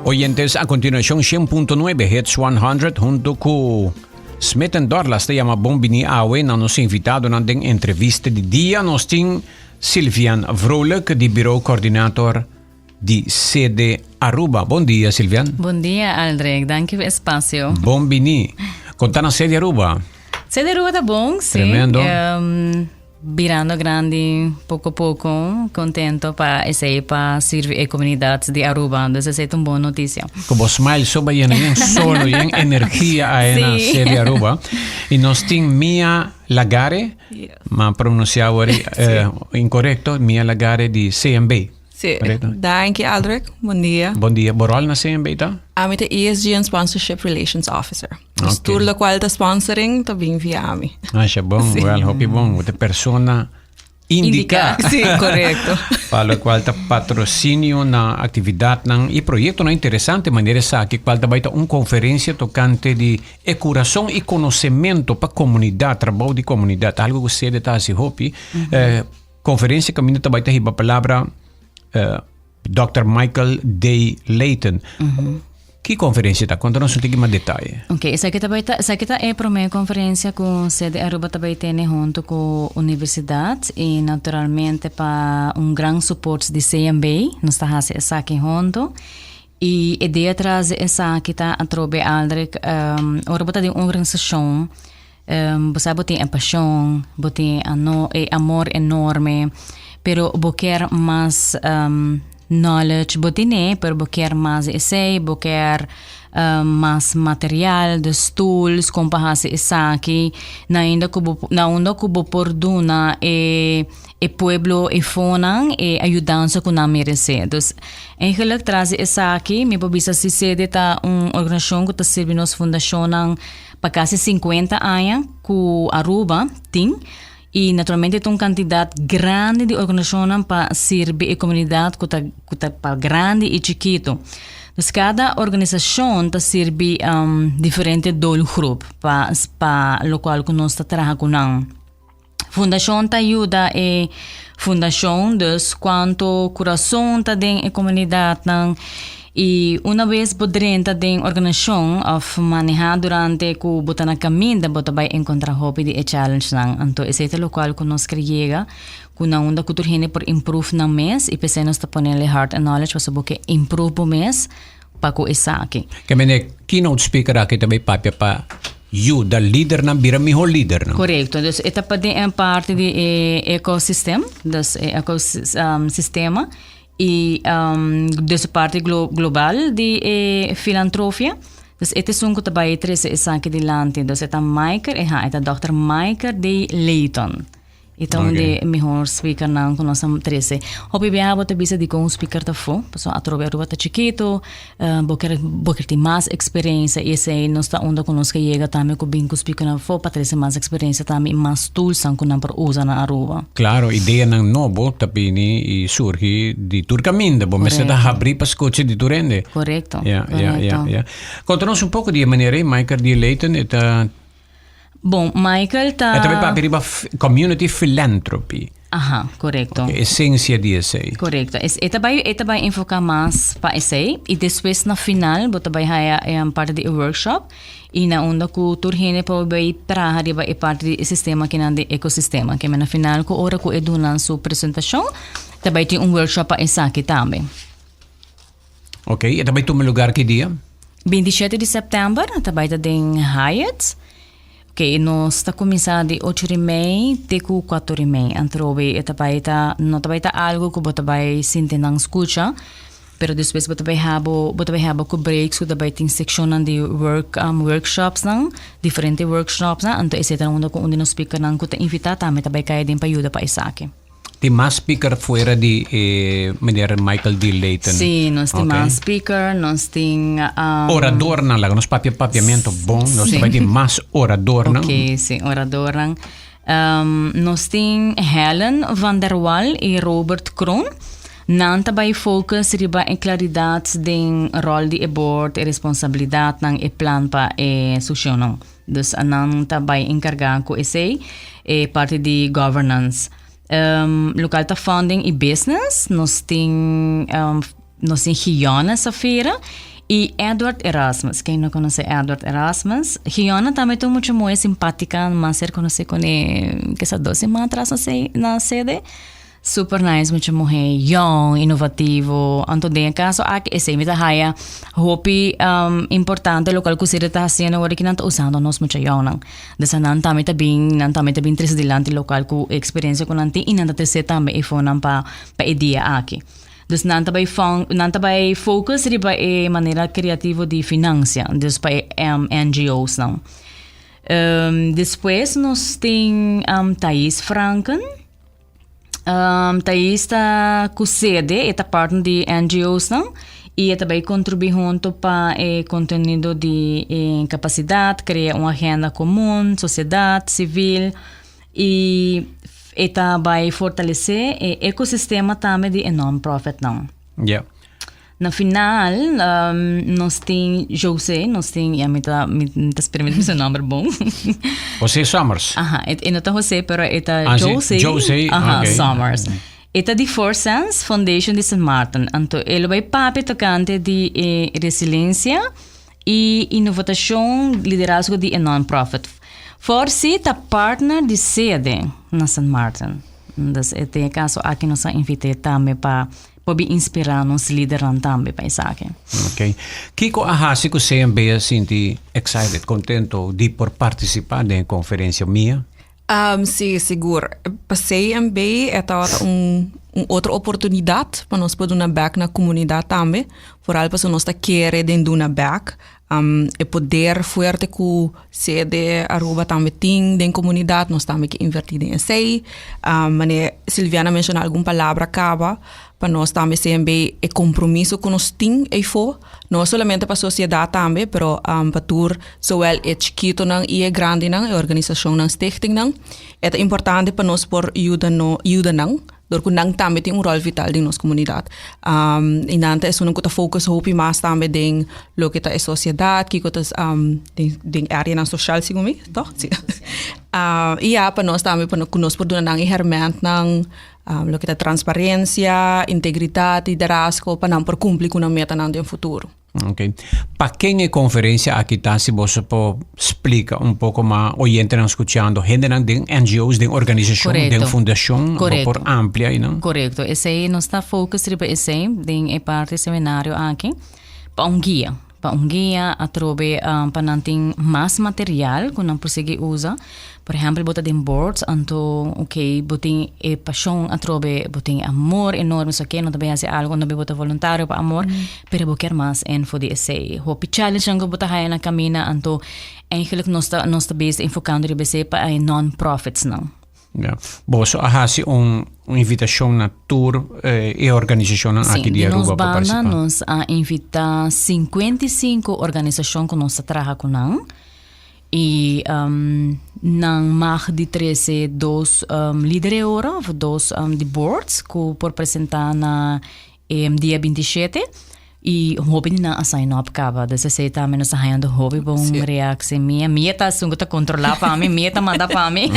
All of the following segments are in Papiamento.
Oyentes, a continuacion 100.9 Hits 100 hunto cu Smith Dorlas ta yama bon bini awe na nos invitadonan den entrevista di dia. Nos tin Silvian Vrolijk di Bureau Coördinator di CD Aruba. Bon dia, Silvian. Bon dia, Aldrich. Danki pa e espacio. Bon bini. Con ta na CD Aruba? CD Aruba ta bon, si. Tremendo. Birando grandi poco poco, contento pa esey pa sirbi e comunidad di Aruba. Dus esey ta un bon noticia. Cu bo smile so bayena yen solo, yen energia ae na CD Aruba. Y nos tin Mia Lagare, ma pronuncia awor incorrecto, Mia Lagare di CMB. Sí. Danki, Aldrich. Bon dia. Bon dia. Bo rol na CMB ta? Ami ta ESG and Sponsorship Relations Officer. Dus tur locual ta sponsoring ta bin via ami. Masha bon. Sí. Wel, hopi bon. Bo ta persona indica. Sí, correcto. Pa locual ta patrocinio na actividadnan y proyectonan interesante manera esaki cual ta bay ta un conferencia tocante di e curason y conocemento pa comunidad, trabou di comunidad. Algo cu sede ta haci hopi. Conferencia caminda ta bay ta hiba palabra Dòkter Michael D. Layton. Ki conferencia ta? Conta nos un tiki mas detaye. Ok, esaki ta bay ta, esaki ta e prome conferencia cu sede Aruba ta bay tene hunto cu universidad y naturalmente pa un gran support di CMB nos ta haci esaki hunto. Y e idea tras di esaki ta atrobe Aldrich, ora bo ta den un organisacion Bo sa bo tin e pasion, bo tin e amor enorme, pero bo kier mas knowledge, bo tine, pero bo kier mas di esei, bo kier mas material, dus tools kon pa hasi esaki, na ainda ku bo, na unda ku bo por duna e e pueblo e fonan e ayudansa ku nan meresé. Dus eigenlijk tras di esaki mi por bisa si sede ta un organisashon ku ta sirbi nos fundashonnan Pa casi 50 aña cu Aruba tin y naturalmente ta un cantidad grandi di organisacionnan pa sirbi e comunidad cu ta cu ta pa grandi y chikito. Dus cada organisacion ta sirbi diferente doelgroep pa pa locual cu nos ta traha cu nan. Fundacion ta yuda e fundacion, dus cuanto curason ta den e comunidadnan y una vez bo drenta den organisacion of maneha durante cu bo ta na caminda bo ta bay encontra hopi di e challengenan. Anto esey ta locual cu nos ker yega cu na unda cu tur hende por improve nan mes y p'esey nos ta ponele heart and knowledge pasobra bo ke improve bo mes pa ku esaki. Ke mende keynote speaker aki ta bay papia pa yuda lidernan bira miho lidernan. Korekto. Dus e ta pa den e parti di e ecosystem, dus e ecosistema i dus e parti global di e filantrofia. Dus e ta esun ku ta bay trese esaki dilanti. Dus e ta Michael, e ha, e ta dòkter Michael D. Layton. E ta un di e mihor speakernan ku nos a trese. Hopi biaha bo ta bisa dikon un speaker ta fu, pasobra atrobe Aruba ta chikitu, bo ker bo ker tin mas eksperensia i esei nos ta unda ku nos ke yega tambe ku bin ku speakernan afó pa trese mas eksperensia tambe i mas toolsnan ku nan por usa na Aruba. Klaro, ideanan nobo ta bini i surgi di tur kaminda. Bo mester ta habrí pa skucha di tur hende. Korekto, Ya, ya, ya, korekto. ya. Konta nos un poko di e manera ei, Michael D. Layton, e ta. Bon, Michael ta. E ta bay papia riba community philanthropy. Aha, korekto. E esensia di esei. Korekto. Es, e ta bay, e ta bay enfoká mas pa esei i despues na final bo ta bay haya e parti di e workshop i na unda ku tur hende por bay traha riba e parti di e sistema kinan di ekosistema. Ke men na final ku ora ku e duna su presentashon ta bay tin un workshop pa esaki tambe. Ok, e ta bai tuma lugar ki dia? 27 di sèptèmber ta bai ta den Hyatt. Ok, nos ta kuminsá di ocho ora i mei te ku kuater ora i mei. Antrobe e ta bai ta, no ta bai ta algu ku bo ta bai sinti nan skucha, pero despues bo ta bai habo, bo ta bai habo ku breaks ku ta bai tin sekshonnan di work, workshopsnan, diferente workshopsnan, anto esei ta unda ku un di nos speakernan ku ta invitá tambe ta bai kai aden pa yuda pa esaki. Tin mas speaker fuera di e meneer Michael D. Layton? Sí, nos tin mas speaker, nos tin... Oradornan, laga nos papia papiamento bon, nos ta bai tin mas oradornan. Ok, sí, oradornan. Nos tin Helen van der Wal i Robert Kroon. Nan ta bai focus riba e claridad den rol di e board, e responsabilidadnan, e plan pa e succionnan. Dus nan ta bai encarga cu esey, e parti di governance. Local ta funding y business, nos tin nos tin Giona Safira. Y Edward Erasmus, ken no conoce Edward Erasmus? Giona tambe ta mucho muy simpática, m'a ser conoce cu ne, kisa 2 siman atras na sede. Super nice, mucha muher, young, innovativo. Anto den caso aki esey mi ta haya hopi importante locual cu sede ta haciendo awor cu nan ta usando nos mucha young nan. Dus nan tambe ta bin, nan tambe ta bin trece dilanti locual cu experiencia cu nan tin y nan ta trece tambe e fonan pa e dia aki. Dus nan ta bay fon, nan ta bay focus riba e manera creativo di financia, dus pa e NGO's nan. Despues nos tin Thais Franken. Thais ta cu sede, e ta partner di NGO's nan y e ta bay contribui hunto pa e contenido di e capacidad, crea un agenda comun, sociedad civil y e ta bay fortalece e ecosistema tambe di e non-profit nan. Na final, nos tin José, nos tin, ja, mi ta spera mi su nomber bon. José Summers. Aha, e no ta José, pero e ta Ah, si. José. José, Aha, ok. Summers. E ta di Four Sense Foundation di St. Martin. Anto, e lo bay papia tocante di resiliencia y innovacion, liderazgo di e non-profit. Forsi ta partner di sede na St. Martin. Dus den caso aki nos a invita tambe pa por inspira nos lidernan tambe pa esaki. Ok. Kico a hasi cu CMB a sinti excited, contento di por participa den e conferencia, Mia? Si, sigur. Pa CMB tabata un otro oportunidad pa nos por duna back na comunidad tambe. Vooral pa nos ta kere den duna back. E poder fuerte cu sede Aruba tambe tin den comunidad, nos tambe kier inverti den esey. Manera Silviana menciona algun palabra caba, pa nos tambe CMB e compromiso cu nos tin eyfo, no solamente pa sociedad tambe, pero pa tur zowel e chikitonan y e grandinan, e organisacionnan, stichtingnan. Ta importante pa nos por yuda no yuda nan, door cu nan tambe tin un rol vital den nos comunidad. Y nan ta esun cu ta focus hopi mas tambe den loke ta e sociedad, kico ta den area nan social, segun mi, toch? Si. Y ja, pa nos tambe, pa nos por duna nan e hermentnan, loke ta transparencia, integridad, liderazgo, pa nan por cumpli cu nan metanan den futuro. Ok. Pa ken e conferencia aki ta, si bo por splica un poco mas oyentenan scuchando, hendenan den NGO's, den organisacion, den fundacion, por amplia y no? Correcto. Esey nos ta focus riba esey den e parti seminario aki pa un guia. Pa un guia atrobe pa nan tin mas material cu nan por sigui usa. Por ehempel, bo ta den boards, anto, ok, bo tin e pasion atrobe, bo tin amor enorme, so ke no ta bay haci algo, no bo ta voluntario pa amor, pero bo kier mas info di esey. Hopi challenge cu bo ta haya na camina, anto eigenlijk nos ta bezig enfocando riba esey pa e non-profits nan. Ja. Boso a hasi un invitacion na tur e organisacion aki di di nos Aruba pa banda participa. Nos a invita 55 organisacion cu nos ta traha cu nan. Y nan mag di trece dos lider ora, of dos di boards, cu por presenta na dia 27. Y hopi di nan a sign up caba. Dus esey tambe nos ta hayando hopi bon reactie. Mia ta esun cu ta controla pa mi, Mia ta manda pa mi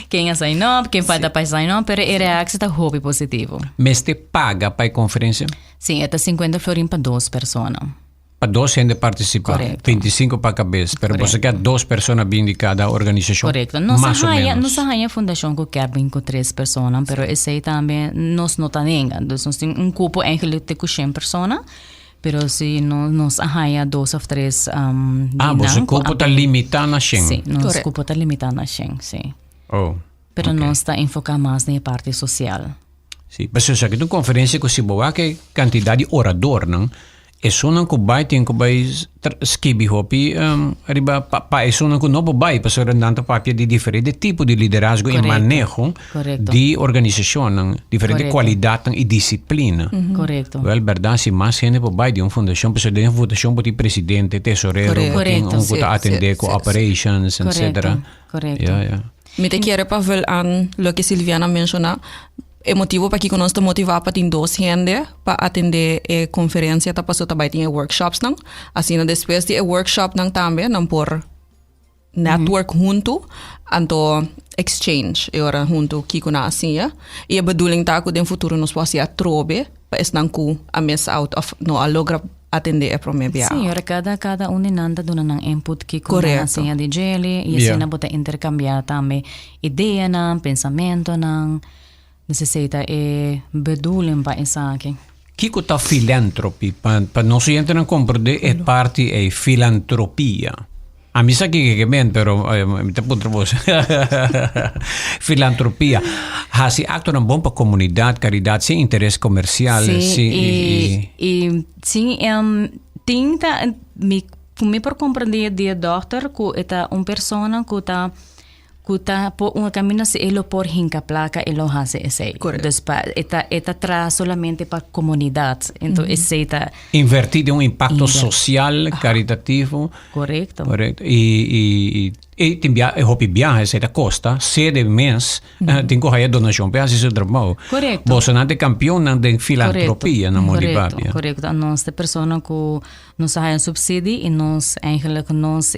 ken a sign up, ken falta pa sign up, pero e reactie ta hopi positivo. Mester paga pa e conferencia? Si, ta 50 florin pa dos persona. Pa dos hende participa. Correcto. 25 pa cabes. Pero bo kier dos persona bin di cada organisacion. Correcto. Nos Mas o haya, menos. nos haya fundacion cu kier bin cu tres persona, pero esey tambe nos no ta nenga. Dus nos tin un cupo eigenlijk te cu 100 persona, pero si no, nos haya dos of tres Ah, di bo nan cu cupo ta limita na 100. Si, nos Correcto. cupo ta limita na 100, si. Pero nos ta enfoca mas na parti social. Si, pero esaki ta un conferencia cu si bo wak e cantidad di oradornan, esunnan cu bay tin cu bay skibi hopi riba pa esunnan cu no por bay, pasobra nan ta papia di diferente tipo di liderazgo y maneho di organisacionnan, diferente cualidadnan y disciplina. Wel, berdad, si mas hende por bay di un fundacion, pasobra den un fundacion bo tin presidente, tesorero, bo tin un cu ta atende cu operations, etcetera. Ja. Mi ta kier pa vul aan loke Silviana menciona. E motibo pakico nos ta motiva pa tin dos hende pa atende e conferencia ta paso ta bay tin e workshops nan. Asina despues di e workshop nan tambe nan por network hunto, anto exchange e ora hunto kico nan a siña. Y e bedoeling ta cu den futuro nos por haci atrobe pa esnan cu a miss out of no a logra. atende e prome biaha. Sí, ora cada cada un di nan ta duna nan input kiko nan a siña di djele y asina bo ta intercambia tambe ideanan, pensamentonan. Esei ta e bedoeling pa esaki. Kiko ta filantropy? Pa pa nos oyentenan komprendé e parti ei, filantropia. A mi sa kiko ke men, pero mi ta puntra bos. Filantropia. Hasi aktonan bon pa komunidat, karidat, sin interes komersial. Sí, sí, i, i, i sin um, tin ta mi mi por komprendé di e dòkter ku e ta un persona ku ta Ku ta por un camino si e lo por hinca placa e lo haci esey. Correcto. Dus pa e ta e ta traha solamente pa comunidad. Enton esey ta. Inverti den un impacto Inver- social, caritativo. Correcto. Correcto. Y y y tin bia e hopi biaha esey ta costa sede mes tin cu haya donacion pa e haci su trabao. Correcto. Bosonan ta e campeonnan den filantropia na Mondi Correcto, Papia. correcto. Nos ta persona cu nos a haya subsidie y nos eigenlijk nos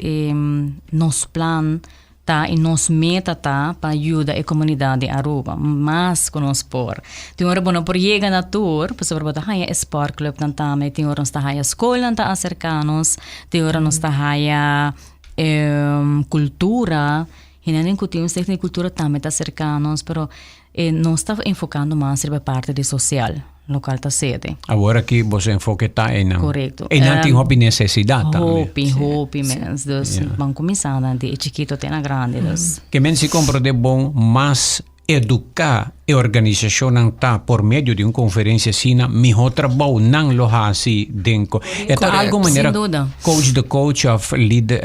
nos plan Ta y nos meta ta pa yuda e comunidad di Aruba mas cu nos por. Tin ora bo no por yega na tur, pasobra bo ta haya e sportclubnan tambe, tin ora nos ta haya scolnan ta acerca nos, tin ora nos ta haya cultura, hendenan cu tin un stichting di cultura tambe ta acerca nos, pero nos ta enfocando mas riba e parti di social. Local ta sede. Awor aki boso enfoke ta einan. Correcto. Einan tin hopi necesidad tambe. Hopi, hopi mens. Dus ban cuminsa dan di e chikito te na grandi. Dus. Ke men si comprende bon mas educa e organisacionnan ta por medio di un conferencia asina, miho trabou nan lo haci den co. E ta algo manera Sin duda. coach the coach of lead,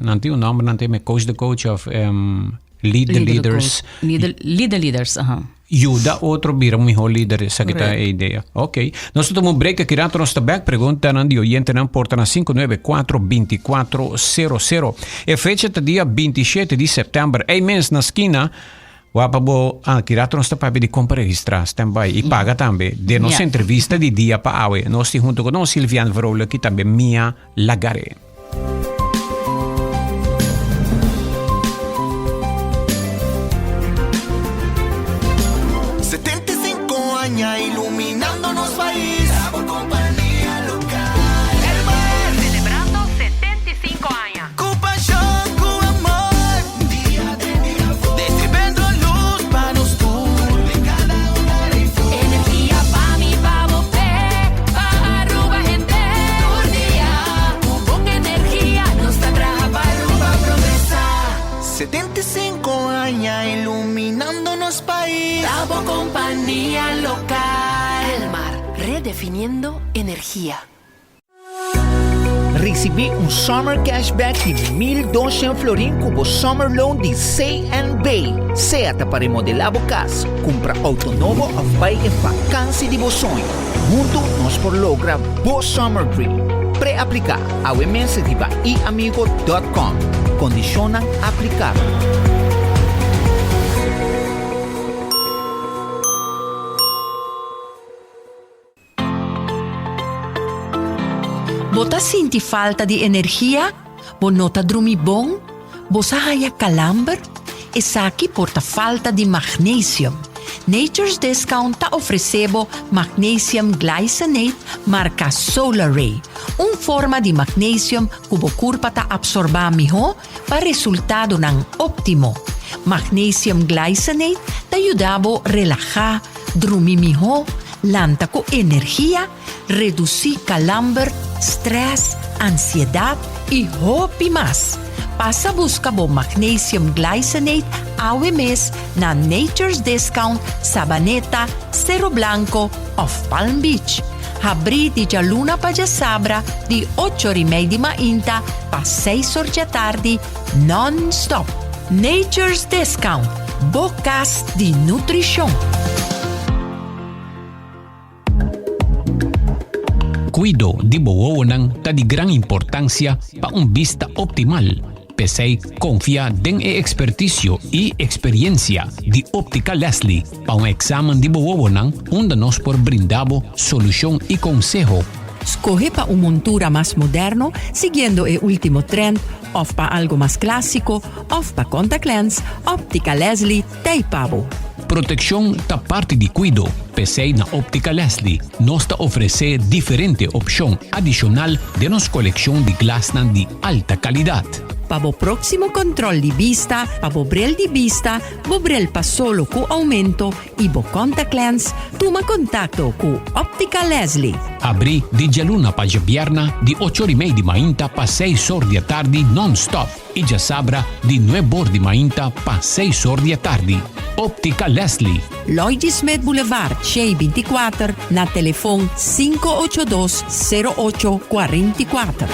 nan tin un nomber nan tin coach the coach of lead the Leader the leaders. coach. Lead, lead the leaders, aha. Yuda otro bira un mihó lider, esaki ta e idea. Ok. Nos ta tuma un break aki rato, nos ta bek. Preguntanan di oyentenan por ta na 594 2400. E fecha ta dia 27 di sèptèmber. Ey mens na skina, wak pa bo, ah, aki rato nos ta papia di kon pa registrá. Stand by. I paga tambe. Den nos entrevista di dia pa awe, nos tin hunto ku nos Sylviane Vrolijk i tambe Mia Lagare. 75 aña iluminando nos pais. Por compañía local. Elmar. Celebrando 75 aña. Cu pasion, cu amor. Dia den dia for. Distribuyendo luz pa nos tur. Den cada hogar y for. Energia pa mi, pa bo, p'e, pa Aruba hende. Tur dia, cu bon energia, nos ta traha pa Aruba progresa. 75 aña iluminando nos pais. Ta bo compania local. Elmar, redefiniendo energia. Risibí un Summer Cashback di 1200 florin ku bo Summer Loan di CNB. Sea ta pa remodelá bo kas, kumpra outo nobo òf bai e vakansi di bo soño. Huntu nos por logra bo Summer Dream. Pre-apliká awe mes riba iamigo dòt kòm. Kondishonnan aplikabel. Bo ta sinti falta di energia? Bo no ta drumi bon? Bo sa haña kalamber? Esaki por ta falta di magnesium. Nature's Discount ta ofresé bo Magnesium Glycinate marka Solaray, un forma di magnesium ku bo kurpa ta apsorbá mihó pa resultadonan óptimo. Magnesium Glycinate ta yuda bo relahá, drumi mihó, lanta ku energia, redusí kalamber, strès, ansiedat i hopi mas. Pasa buska bo Magnesium Glycinate awe mes na Nature's Discount, Sabaneta, Cerro Blanco òf Palm Beach. Habrí di djaluna pa djasabra di ocho or i mei di mainta pa seis or djatardi non-stop. Nature's Discount, bo kas di nutrishon. Kuido di bo wowonan ta di gran importansia pa un bista optimal. P'esei konfia den e ekspertisio i eksperiensia di Optica Leslie pa un eksamen di bo wowonan unda nos por brinda bo solushon i konseho. Skohe pa un montura mas moderno siguiendo e ultimo trend of pa algo mas clasico of pa contact lens, Optica Leslie t'ey pa bo. Protekshon ta parti di kuido, p'esei na Optica Leslie nos ta ofresé diferente opshon adishonal den nos kolekshon di glasnan di alta kalidat. Pa bo próksimo kòntròl di bista, pa bo bril di bista, bo bril pa solo ku oumento i bo kòntaklens, tuma kontakto ku Optica Leslie. Abrí di djaluna pa djabièrna di ocho or i mei di mainta pa seis or di atardi nònstòp. I djasabra di nuebor di mainta pa seis or di atardi. Optica Leslie. Lloyd Smith Boulevard, Shei 24, na telefon 582 08 44.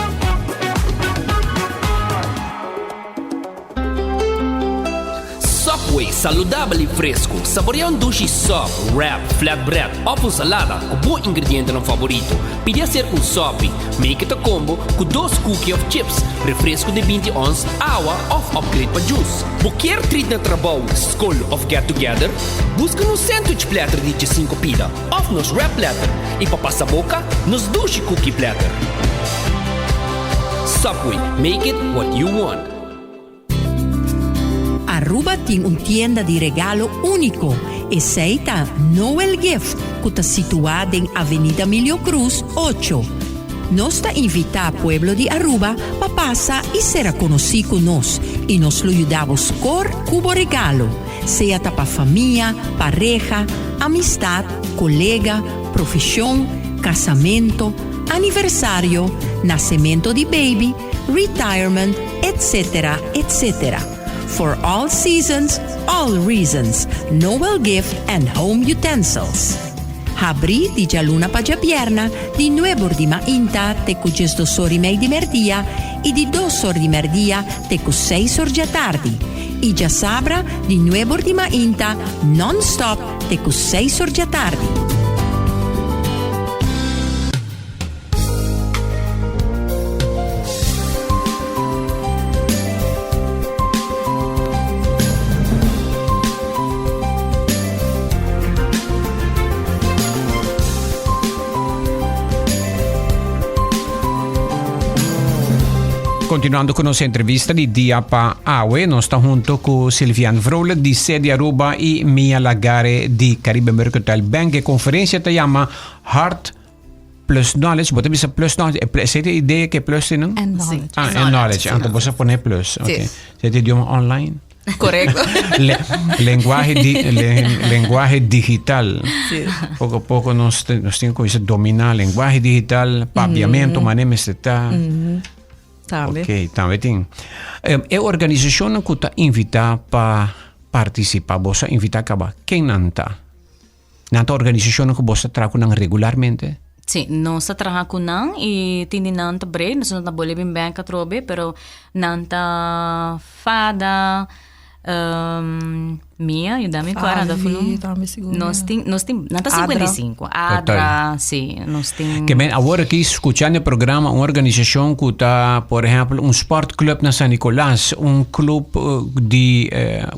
Subway, saludabel y fresco. Saborea un dushi sub, wrap, flatbread of un salada cu bo ingredientenan favorito. Pidi acerca un sopi, make it a combo cu dos cookie of chips, refresco di binti ons, awa of upgrade pa juice. Bo kier treat na trabou, scol of get together? Busca nos sandwich platter di djesinco pida of nos wrap platter y pa pasa boca, nos dushi cookie platter. Subway, make it what you want. Aruba tin un tienda di regalo úniko, esei ta Noel Gift ku ta situá den Avenida Milio Cruz ocho. Nos ta invitá pueblo di Aruba pa pasa i sera konosí ku nos i nos lo yuda bo skor ku bo regalo, sea ta pa famia, pareha, amistat, kolega, profeshon, kasamento, aniversario, nasemento di baby, retirement, etc. Etc. For all seasons, all reasons, Noel Gift and Home Utensils. Habrí di djaluna pa djabierna di nuebor di mainta te ku djesdos or i mei di merdia i di dos or di merdia te ku seis or djatardi i djasabra di nuebor di mainta non-stop te ku seis or djatardi. Continuando cu nos entrevista di dia pa awe, nos ta hunto cu Silvian Vrolijk di Sede Aruba y Mia Lagare di Caribe Mercantile Bank. E conferencia ta llama Hart Plus knowledge, bo ta bisa plus knowledge, e plus, e idea ke plus tienen? And knowledge. Ah, and knowledge. Anto bo sa pone plus. Ok. Sí. Zet idioma online. Correcto. Le, lenguaje, di, le, lenguaje digital. Sí. Poco a poco nos, nos tiene que dominar lenguaje digital, papiamento, mm -hmm. mané mester ta. Mm -hmm. Tambe. Ok, tambe tin. Um, e organisacionnan ku ta invita pa participa, bo sa invita kaba, ken nan ta? Nan ta organisashonnan ku bos ta traha ku nan regularmente? Sí, nos ta traha ku nan i tin di nan ta break, nos no ta bolbe bin bèk atrobe, pero nan ta Fada, Mia, yuda mi kua nan ta Favi, funu. tambe sigur, Nos ja. tin, nos tin, nan ta Adra. 55. Adra, sí, nos tin. Ke men awor aki skuchando e programa un organisashon ku ta, por ehèmpel, un sportclub na San Nicolas, un club di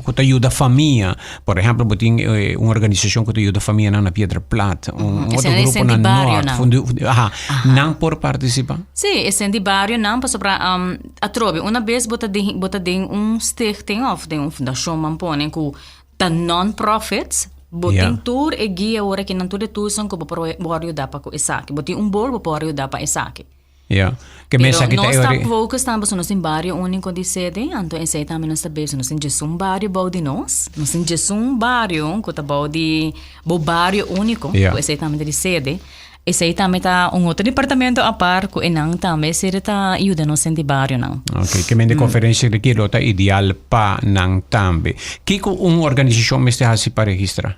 ku ta yuda famia. Por ehempel, bo tin eh, un organisacion cu ta yuda famianan na Piedra Plat, un Mm, otro Ese grupo na di barrio Noord. nan. Fundu- Aha. Nan por participa? Sí, esen di barrio nan pasobra um, atrobe una bes bo ta den bo ta den un stichting of den un fundacion man pone ku ta non-profits, bo Ja. tin tur e guia ora ki nan tur e toolsnan ku bo por wòrdu yuda pa ku esaki. Bo tin un bol bo por yuda pa esaki. Ja. Ke Pero mesa kita nos ta e focus tambe pasobra nos tin bario úniko di sede, anto esei tambe nos ta bezig. Nos tin djesun bario bou di nos. Nos tin djesun bario ku ta bou di bo bario úniko, Ja. ku esei tambe ta di sede. Esei tambe ta un otro departamento apart ku enan tambe sede ta yuda nos den di barionan. Ok, ke men de konferensia di ki lo ta ideal pa nan tambe. Kiko un organisashon mester hasi pa registra?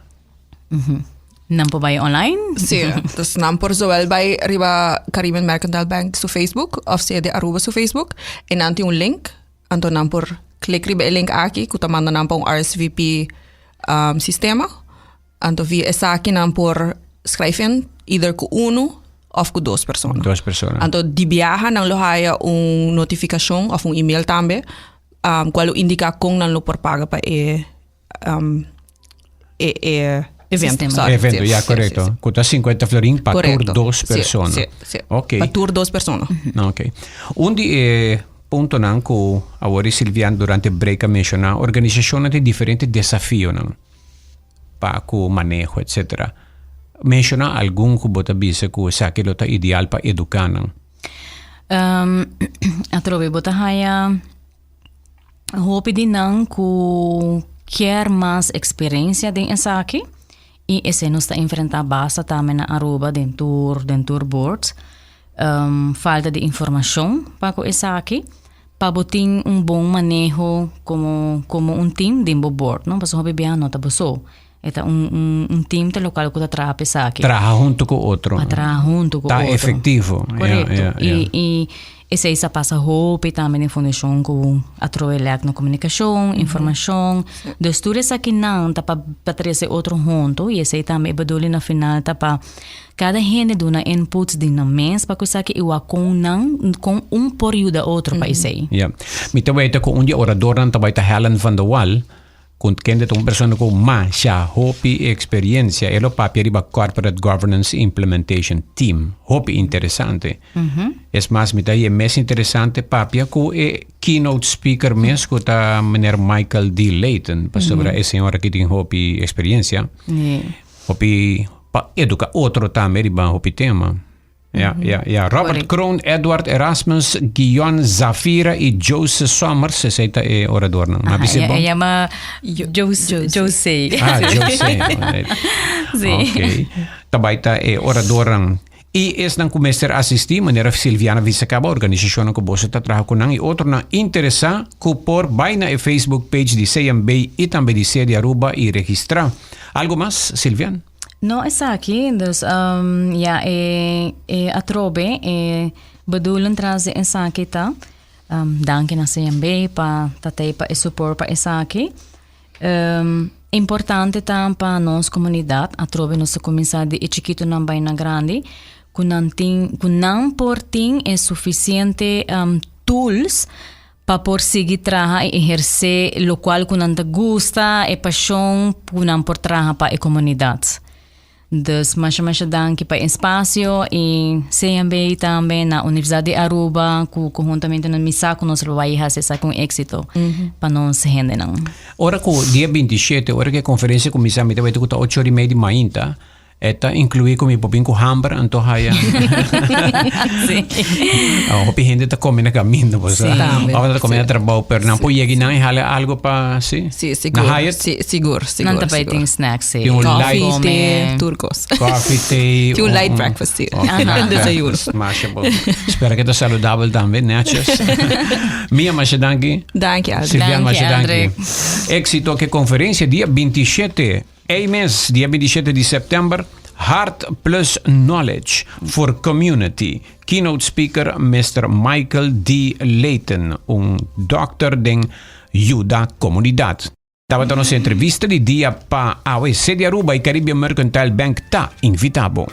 Nan por bai online? Sí, dus nan por zowel bai riba Caribbean Mercantile Bank su Facebook of CD Aruba su Facebook en nan tin un link, anto nan por klik riba e link aki ku ta manda nan pa un RSVP um, sistema. Anto via esaki nan por schrijf in either ku unu of ku dos persona. Dos persona. Anto di biaha nan lo haya un notifikashon of un email tambe um, kual lo indika kon nan lo por paga pa e um, e, e evento. Sistema. Sorry. Evento, Sí, ja, sí, correcto. sí, sí. Cu ta 50 florin pa tur Correcto. dos Sí, persona. Sí, sí. Ok. Pa tur dos persona. Ok. Un di e puntonan cu awor y Silvian durante break a menciona, organisacionnan tin diferente desafionan. pa ku maneho etc. Menshoná algun ku bo ta bisa ku esaki lo ta ideal pa eduká nan. Um, atrobe bo ta haya hopi di nan ku kier mas experiencia den esaki y esei nos ta enfrenta basta tambe na Aruba den tur den tur boards. Um, falta di informacion pa ku esaki. Pa bo tin un bon maneho como como un team den bo board, no? Pasobra hopi biaha no ta bo so. E ta un un un team ta locual cu ta traha pa esaki. Traha hunto cu otro. Pa traha hunto cu Ta otro. efectivo. Ja, Correcto. ja, ja. Y y esey sa pasa hopi tambe den fundacion cu a troe lek na comunicacion, informacion. Dus tur esakinan ta pa pa trece otro hunto y esey tambe e bedoeling na final ta pa cada hende duna inputs di nan mes pa cu esaki y wak con nan con un por yuda otro pa esey. Ja. Mi ta weta cu un di e oradornan ta bai ta Helen van de Wal. Ku kende ta un persona ku masha hopi eksperiencia. E lo papia riba Corporate Governance Implementation Team. Hopi interesante. Es mas, mi ta haye mes interesante papia ku e keynote speaker mes ku ta meneer Michael D. Layton. Pasobra e señor aki tin hopi eksperiencia. Hopi pa eduka otro tambe riba hopi tema. Ja, ja, ja. Robert Kroon, Edward Erasmus, Guion Zafira y Jose Sommers. Esey ta e oradornan. Ma bisa bon? E yama Jose. Jose. Ah, Jose. Sí. Ok. Ta bai ta e oradornan. Y esnan ku mester asisti, manera Silviana bisa kaba, organisacionnan ku boso ta traha ku nan y otronan interesa ku por bai na e Facebook page di CMB y tambe di Sede Aruba y registra. Algo mas, Silvian? No esaki, dus um, ja, e, e atrobe, e bedoeling tras di esaki ta, um, danki na CMB pa tatei pa e support pa esaki. Um, importante ta pa nos comunidad, atrobe nos ta cuminsa di e chikitonan bai na grandi, cu nan tin, cu nan por tin e suficiente um, tools pa por sigui traha y eherce locual cu nan ta gusta, e pasion cu nan por traha pa e comunidad. Dus masha masha danki pa e espacio y CMB tambe na Universidad di Aruba cu conhuntamente nan mi sa cu nos lo bay haci esaki un exito pa nos hendenan. Ora cu dia 27, ora cu e conferencia cuminsa, mi ta wete cu ta ocho ora y media di mainta. E ta inclui cu mi por bin cu hamber anto haya. Sí. Ah, hopi hende ta come na camino, pues. Sí. Tambe, Of ta come na sí. trabou, pero nan por yega nan y hala algo pa, sí. Sí, sigur. Na Hyatt, Sí, sigur, sigur. Nan ta bay sigur. tin snacks, sí. Tin un Coffee, light- te, turcos. coffee, tea. Tin un light breakfast, sí. Ok, Aha. Desayuno. breakfast, masha bon. Spera que ta saludabel tambe, netjes. Mia, masha danki. Danki, Aldrich. Silvian, Danki, masha danki. Aldrich. Éxito ke conferencia dia 27 Ei mes, dia 27 di sèptèmber, Heart Plus Knowledge for Community. Keynote speaker Mister Michael D. Layton, un dòkter den yuda komunidat. Tabata nos entrevista di dia pa awe. Sede Aruba y Caribbean Mercantile Bank ta invita bo.